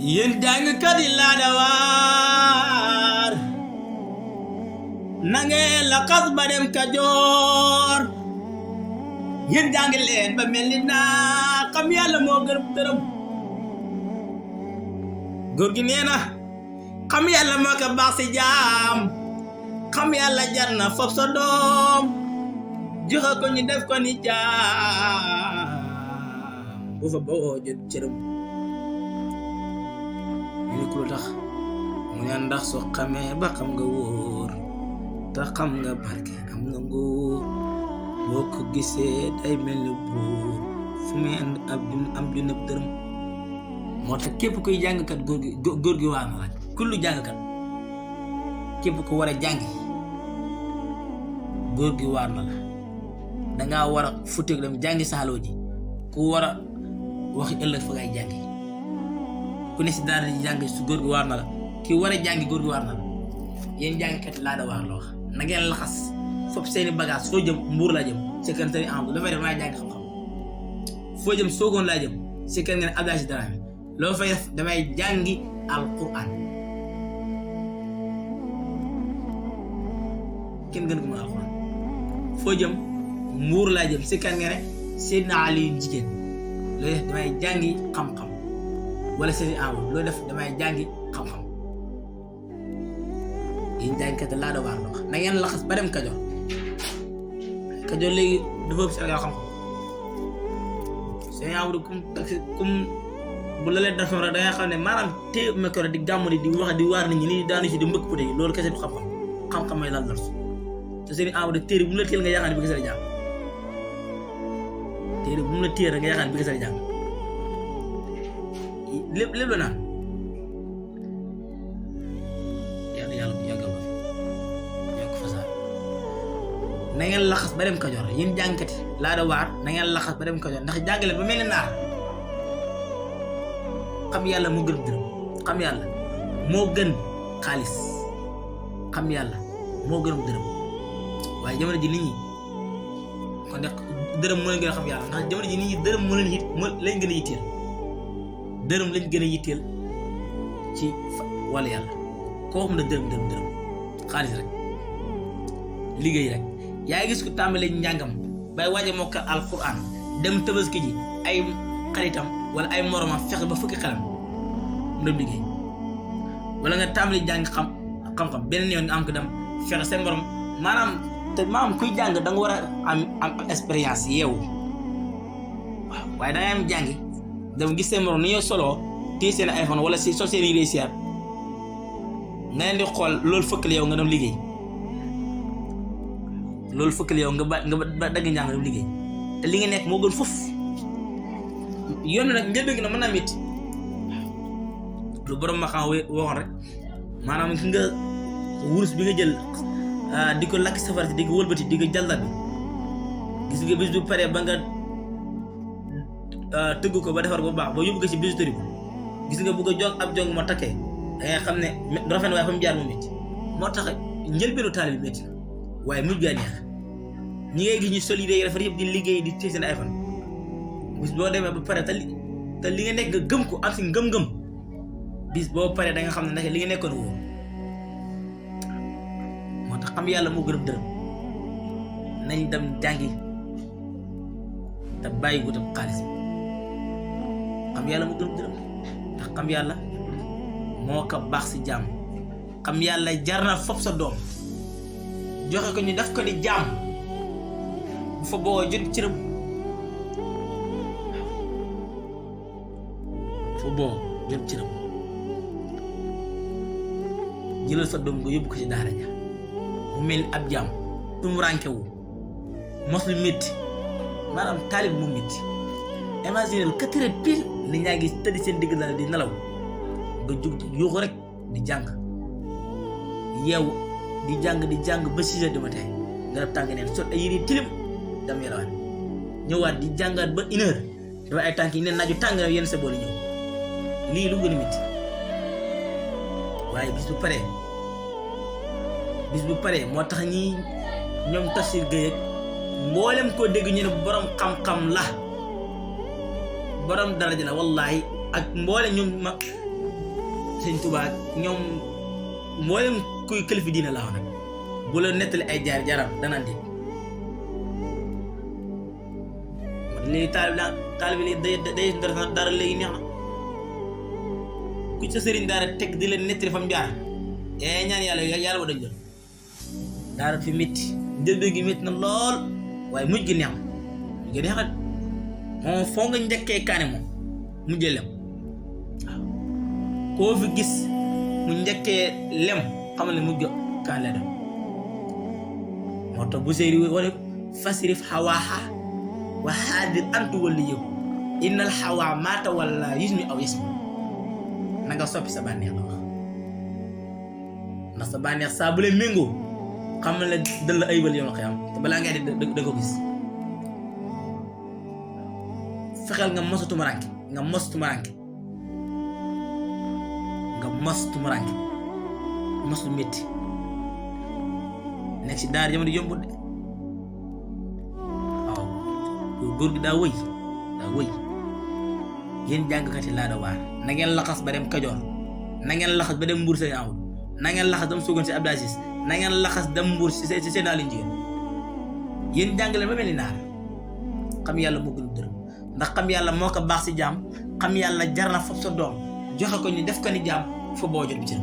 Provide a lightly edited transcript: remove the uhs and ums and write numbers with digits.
yéen jàngkat yi laa da waar na ngeen laxas ba dem Kajoor yéen jàngi leen ba mel ni naa xam yàlla moo gërëm dërëm góor gi nee na xam yàlla moo ko baax si jaam xam yàlla jar na fop sa doom joxe ko ñu def ko ni jaam bu fa boo jot cërëm ñu ne ku lu tax mu ne ndax soo xamee ba xam nga wóor te xam nga barke am nga nguur boo ko gisee day mel ni buur fu muy ànd am du nëb dërëm moo tax képp kuy jàngkat góor gi waa na la kullu jàngkat képp ku war a jàngi góor gi waar na la dangaa war a futteeku dem jàngi saaloo ji ku war a waxi ëllëg fa ngay jàngi ku ne si daara di jàngi su góor gi waar na la ki war a jàngi góor gi waar na la yéen jàngkat laa da waar la wax na ngeen laxas foofu seeni bagage foo jëm Mbuur laa jëm si kër Sëriñ Amadu dafay def damay jàngi xam-xam foo jëm Sookoon laa jëm si kër ngeen Abdoulaye Si Daraame loo fay def damay jàngi alquran kenn gën ko mën alquran foo jëm Mbuur laa jëm si kan nga ne Seydina Ali jigéen looy def damay jàngi xam-xam wala Sëriñ Amadu loo def damay jàngi xam-xam yéen jàngkat laa da waar la wax na ngeen laxas ba dem Kajoor léegi dafa ëpp Sénégal xam-xam Sëriñ Amadu comme bu la leen dafa rek da nga xam ne maanaam téye micro di gàmm di wax di waar nit ñi nii daanu si di mbëkk puté yi loolu kese du xam-xam may lan larsu te Sëriñ Amadu téere bu mu la téel nga yaakaar ne bi kese la jàng téere bu mu la téel rek nga yaakaar ne bi kese la jàng lépp la naan yàlla bu yàggal ko yàgg fasaar na ngeen laxas ba dem Kajoor yéen jàngkat yi laa da waar na ngeen laxas ba dem Kajoor ndax jàngale ba mel ni naar xam yàlla moo gën dërëm xam yàlla moo gën xaalis xam yàlla moo gën dërëm waaye jamono ji nit ñi kon de dërëm moo leen gën a xam yàlla ndax jamono ji nit ñi dërëm moo leen lañ gën a yitteel dërëm lañ gën a yitteel ci wàllu yàlla koo xam ne dërëm xaalis rek liggéey rek yaa ngi gis ko tàmbalee njàngam bay waaje mokkal alquran dem tabaski ji ay xaritam wala ay moromam fexe ba fukki xelam mu dem liggéey wala nga tàmbali jàng xam-xam beneen yoon nga am ko dem fexe seen morom maanaam kuy jàng da nga war a am expérience yeewu waaw waaye da ngay am jàngi dem gis seen morom ni ñoo soloo téye seen iPhone wala si sol seen yére siyaat nga leen di xool loolu fëkkal yow nga dem liggéey loolu fëkkal yow nga ba dagg njàng dem liggéey te li nga nekk moo gën foofu yoon nag njëlbéen gi nag mën naa métti lu borom ma xam waxoon rek maanaam ki nga wurus bi nga jël di ko lakk safara si di ko wëlbati di ko jàllar bi gis nga bis bu paree ba nga tëgg ko ba defar ko bu baax ba yóbbu ko ci bijouterie bi gis nga bu ko jog ab jong moo takkee da ngay xam ne rafet na waaye fa mu jaar mu métti moo tax njëlbéenu taalibe bi métti na waaye mujj gaa neex ñi ngay gis ñu sol yi day rafet yëpp di liggéey di téye seen iPhone bis boo demee ba pare te li nga nekk nga gëm ko am si ngëm-ngëm bis boo paree da nga xam ne nag li nga nekkoon wóor moo tax xam yàlla moo gën a dërëm nañ dem jàngi te bàyyi wutam xaalis xam yàlla moo gën a dërëm ndax xam yàlla moo ko baax si jàmm xam yàlla jar na fop sa doom joxe ko ñu def ko ni jàmm bu fa boo jot cërëm boo jot ci ram jëlal sa doom nga yóbbu ko ci daara ja mu mel ni ab jaam tumuranke wu mos lu métti maanaam taalib mu métti imagine 4 heures pile li ñaa ngi tëdd seen digg dara di nelaw nga jug yuuxu rek di jàng yeewu di jàng ba 6 heures du matin nga def tàng neen sol ay yére tilim dam yelawaan ñëwaat di jàngaat ba 1 heure dafa ay tànk yi neen naaju tàng na yenn sa booli ñëw lii lu gën a métti waaye bis bu paree moo tax ñi ñoom Tafsir Gueye ak mboolem koo dégg ñu ne borom xam-xam la borom daraja la wallahi ak mboolem ñoom Sëñ Tuubaa ñoom mboolem kuy kilifa diina laaw nag bu la nettali ay jaar jaram danaan dégg léegi taalib léegi day dara léegi neex na ku sa sëriñ daara teg di leen nettali fa mu jaar ñaan yàlla ba dañ jël daara fi métti njëlbéen gi métti na lool waaye mujj gi neex na mujj gi neex na moom foo nga njëkkee kaane moom mujjee lem waaw koo fi gis mu njëkkee lem xamal ne mujj kaan la dem moo tax bu séeri wala fasrif xawaaxa wa xaadir antu wala yëpp innal xawaa maata wala yusmi aw yasmi na nga soppi sa bànneex la wax ndax sa bànneex saa bu leen méngoo xam ne dal la aybal yoon xiyam te balaa ngay da ko gis fexeel nga mosu tumuranke nga mos tumuranke mos lu métti nekk si daara jamono yombut de waaw góor gi daa wëy yéen jàngkat yi laa da waar na ngeen laxas ba dem Kajoor na ngeen laxas ba dem Mbuur seen amul na ngeen laxas dem Sogone si Abdou Aziz na ngeen laxas dem Mbuur si seen Aliou Njigéen yéen jàngale ba mel ni naar xam yàlla moo gën dërëm ndax xam yàlla moo ko baax si jaam xam yàlla jar na fab sa doom joxe ko ni def ko ni jaam fa boo jot bi ci